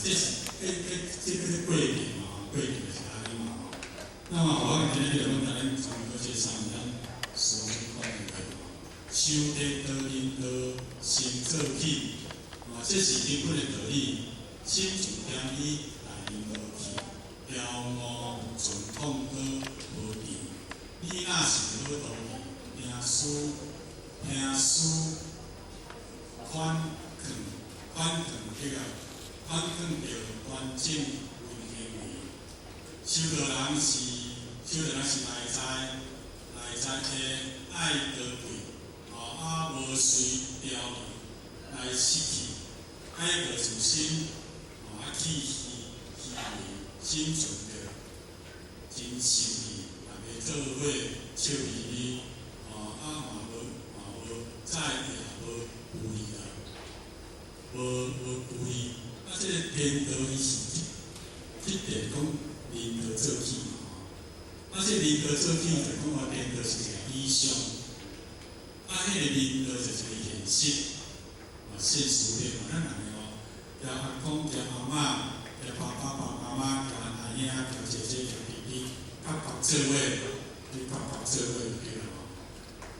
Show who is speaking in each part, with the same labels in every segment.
Speaker 1: 這是這叫做過程嘛，過程是按呢嘛吼。那麼我今日就講咱參考這三咱所講的吼，修天道人道先做起，啊，這是根本的道理。心存謙卑，大人無去，調悟存痛苦無窮。你若是好徒弟，聽師聽師款勸款勸這個款勸著完整為行為。修道人是修道人是內在內在的愛高貴，哦啊無隨雕來失去愛過自心，哦啊去虛虛偽，心存著真心意，大家做伙笑眯眯，哦啊嘛無嘛無在意也無顧慮啦，無無顧慮。啊，這個天道伊是這這點講仁道做起嘛吼。啊，這個仁道做起就講話天道是一個理想，啊，彼個仁道就是一個現實，啊，現實面嘛，咱人吼，交阿公、交阿嬤、交爸爸、爸媽媽、交阿兄、交姐姐、交弟弟，甲各做伙，你甲各做伙就對啦吼。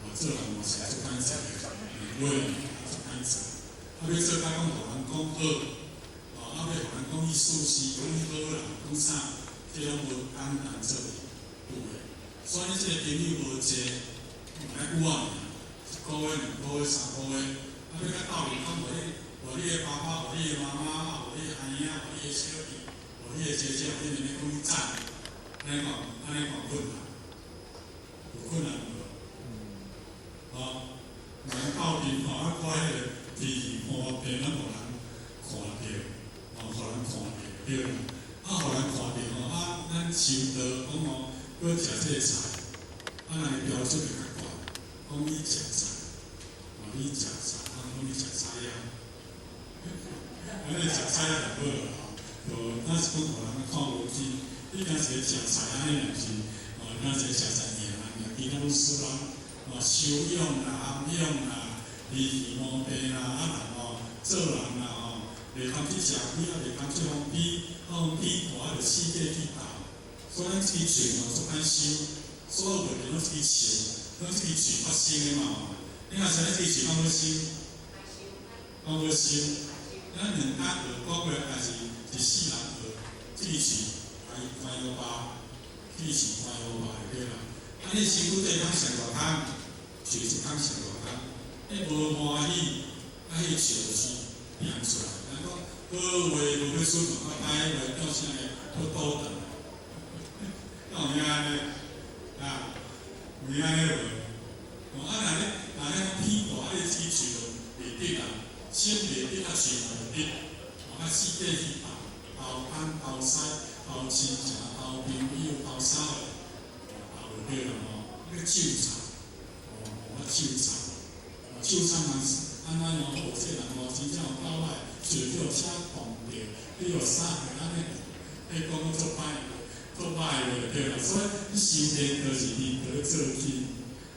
Speaker 1: 啊，做人嘛是足歹做的，話足歹做。啊，欲做甲講予人講好，哦，啊，欲予人講伊事實，講伊好啦，講啥，這攏無簡單做有的。所以這個朋友無濟，嘛愛久仔爾，一個月、兩個月、三個月，啊，欲甲鬥陣講，予你，予你的爸爸，予你的媽媽，啊，予你的阿兄，予你的小弟，予你的姐姐，予你妹妹講伊讚，按呢講，按呢講困難，有困難無？哦，人鬥陣吼，啊，看彼個天氣破病，咱予人看著，哦，予人看著，對啦。啊，予人看著吼，啊，咱修道講吼，閣食這個菜，啊，人的標準會較懸，講你食菜，哦，你食菜，啊，講你食菜啊，啊，你食菜就好啦吼，就咱是講予人看無起，你敢是咧食菜按呢爾是，哦，敢是咧食菜爾，其他攏輸人，哦，修養啦、涵養啦、離奇毛病啦，啊人吼做人啦吼，袂通去食虧，啊袂通去予比，啊予比大，啊就四界去鬥。所以咱這支喙吼足歹收，所有問題攏這支喙，攏這支喙發生的嘛吼。你若是咱這支喙敢好收？敢好收？咱兩工學講話，還是一世人學？這支喙寬寬予飽，這支喙寬予飽就對啦。啊，你身軀底空上大空，喙一空上大空，你無歡喜，啊，彼個笑是變出來。人講好話無欲出，啊歹話叫啥個去倒轉來。敢有影按呢？啊，有影按呢無？哦，啊，若你若你講屁大，啊，你這支喙就袂得啊，心袂得，啊，喙嘛袂得，哦，啊，四界去鬥，鬥東鬥西，鬥親情，鬥朋友，鬥啥個，鬥就對啦吼。那個鬥慘，哦，啊，鬥慘，哦，鬥慘嘛是按怎樣？哦，這人哦，真正有夠歹，喙叫車撞著，你予啥貨按呢？彼講足歹，足歹就對啦。所以你修煉就是仁德做起。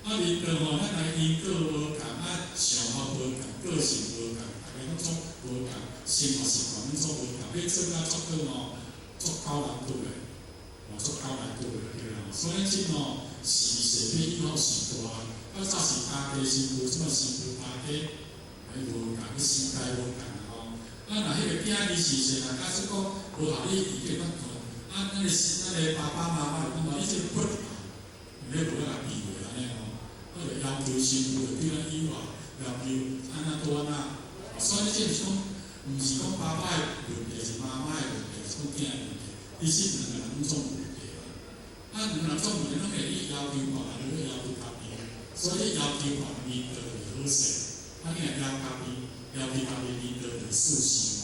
Speaker 1: 啊，仁德吼，咱來因果無仝，啊，想法無仝，個性無仝，大家攏總無仝，生活習慣攏總無仝，欲做甲足好吼，足高難度的，哦，足高難度的對啦。所以這吼是勢比以後是大，較早是家己身軀，這擺身軀大家哎無仝，你世界無仝吼。啊，若彼個囝兒是勢，若假使講無合你意見，啊，咱的爸爸媽媽就講話，你這個骨頭，你無法比話按呢吼。啊，就要求身軀就對咱有啊，要求按怎拄按怎。所以這是講，毋是講爸爸的問題，是媽媽的問題，是講囝的問題。其實兩個人攏總有問題啊。啊，兩個人總問題，攏會去要求別人，你要求家己。所以要求別人，仁德就是好勢。啊，你若要家己，要求家己，仁德就是事實嘛。